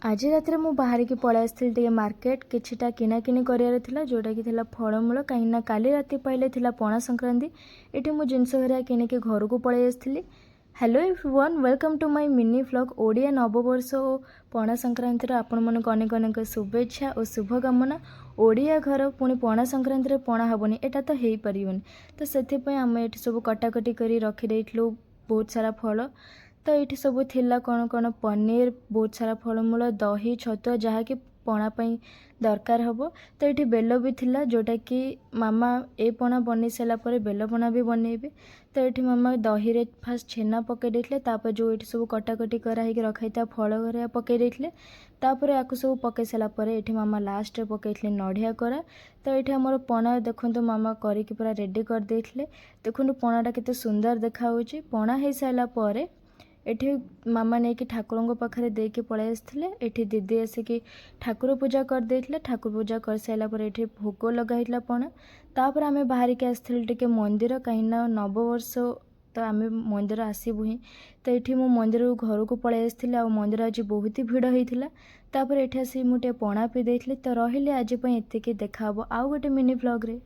ଆଜି ରାତିରେ ମୁଁ ବାହାରିକି ପଳେଇ ଆସିଥିଲି ଟିକେ ମାର୍କେଟ। କିଛିଟା କିଣାକିଣି କରିବାର ଥିଲା, ଯେଉଁଟାକି ଥିଲା ଫଳମୂଳ, କାହିଁକିନା କାଲି ରାତି ପାଇଲେ ଥିଲା ପଣା ସଂକ୍ରାନ୍ତି। ଏଠି ମୁଁ ଜିନିଷ ହେରିକା କିଣିକି ଘରକୁ ପଳେଇ ଆସିଥିଲି। Hello everyone, welcome to my mini vlog. Odia ନବବର୍ଷ ଓ ପଣା ସଂକ୍ରାନ୍ତିର ଆପଣମାନଙ୍କୁ ଅନେକ ଅନେକ ଶୁଭେଚ୍ଛା ଓ ଶୁଭକାମନା। ଓଡ଼ିଆ ଘର, ପୁଣି ପଣା ସଂକ୍ରାନ୍ତିରେ ପଣା ହେବନି, ଏଇଟା ତ ହେଇପାରିବନି। ତ ସେଥିପାଇଁ ଆମେ ଏଠି ସବୁ କଟାକଟି କରି ରଖିଦେଇଥିଲୁ ବହୁତ ସାରା ଫଳ। ତ ଏଇଠି ସବୁ ଥିଲା କ'ଣ କ'ଣ? ପନିର, ବହୁତ ସାରା ଫଳମୂଳ, ଦହି, ଛତୁଆ, ଯାହାକି ପଣା ପାଇଁ ଦରକାର ହେବ। ତ ଏଇଠି ବେଲ ବି ଥିଲା, ଯେଉଁଟାକି ମାମା ଏ ପଣା ବନେଇ ସାରିଲା ପରେ ବେଲ ପଣା ବି ବନେଇବେ। ତ ଏଇଠି ମାମା ଦହିରେ ଫାଷ୍ଟ ଛେନା ପକାଇ ଦେଇଥିଲେ। ତାପରେ ଯେଉଁ ଏଇଠି ସବୁ କଟାକଟି କରାହେଇକି ରଖା ହେଇଥିବା ଫଳ ହେରିକା ପକାଇ ଦେଇଥିଲେ। ତାପରେ ଆକୁ ସବୁ ପକାଇ ସାରିଲା ପରେ ଏଇଠି ମାମା ଲାଷ୍ଟରେ ପକାଇଥିଲେ ନଡ଼ିଆ କୋରା। ତ ଏଇଠି ଆମର ପଣା ଦେଖନ୍ତୁ, ମାମା କରିକି ପୁରା ରେଡ଼ି କରିଦେଇଥିଲେ। ଦେଖନ୍ତୁ, ପଣାଟା କେତେ ସୁନ୍ଦର ଦେଖାହେଉଛି। ପଣା ହେଇସାରିଲା ପରେ ଏଠି ମାମା ନେଇକି ଠାକୁରଙ୍କ ପାଖରେ ଦେଇକି ପଳେଇ ଆସିଥିଲେ। ଏଠି ଦିଦି ଆସିକି ଠାକୁର ପୂଜା କରିଦେଇଥିଲେ। ଠାକୁର ପୂଜା କରିସାରିଲା ପରେ ଏଠି ଭୋଗ ଲଗା ହେଇଥିଲା ପଣା। ତାପରେ ଆମେ ବାହାରିକି ଆସିଥିଲୁ ଟିକେ ମନ୍ଦିର, କାହିଁକିନା ନବବର୍ଷ ତ ଆମେ ମନ୍ଦିର ଆସିବୁ ହିଁ। ତ ଏଠି ମୁଁ ମନ୍ଦିରରୁ ଘରକୁ ପଳେଇ ଆସିଥିଲି ଆଉ ମନ୍ଦିର ଆଜି ବହୁତ ହି ଭିଡ଼ ହେଇଥିଲା। ତାପରେ ଏଠି ଆସିକି ମୁଁ ଟିକେ ପଣା ପିଇ ଦେଇଥିଲି। ତ ରହିଲି, ଆଜି ପାଇଁ ଏତିକି। ଦେଖା ହେବ ଆଉ ଗୋଟେ ମିନି ଭ୍ଲଗ୍ରେ।